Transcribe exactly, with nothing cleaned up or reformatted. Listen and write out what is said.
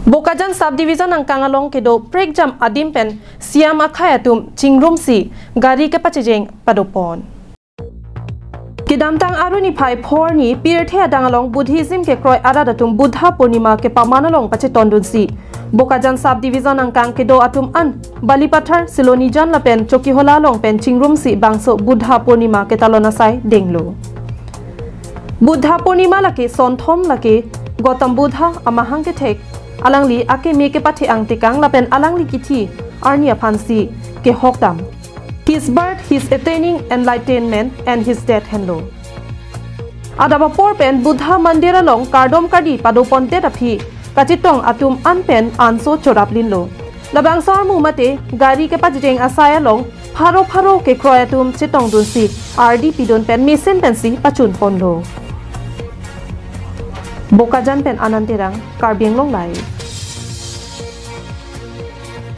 Bokajan Subdivision angkang along kedo prekjam adim pen Siam akhei atum chingrumsi gari kepachejeng padopon. Kedamtang Arni phai phorni pirthe adang along Buddhism kekroi arat atum Buddha Purnima kepaman along pachetondunsi Bokajan Subdivision angkang kedo atum an Balipathar, Silonijan lapen Chokihola along pen chingrumsi bangso Buddha Purnima ketalon asai denglo. Buddha Purnima lake sonthom lake Gautam Buddha amahang kethek alangli akeme kepathe angtekang lapen alangli kithi arni aphansi kehokdam. His birth, his attaining enlightenment, and his death henlo. Adap apor pen Buddha Mandir along kardom kardi padopondet aphi kachetong atum an pen anso choraplinlo. Labangso armu mate gari kepachejeng asai along pharo pharo kekroi atum chetongdunsi ardi pidun pen mesen pensi pachunponlo. Bokajan pen Anand Terang, Karbi Anglong Live.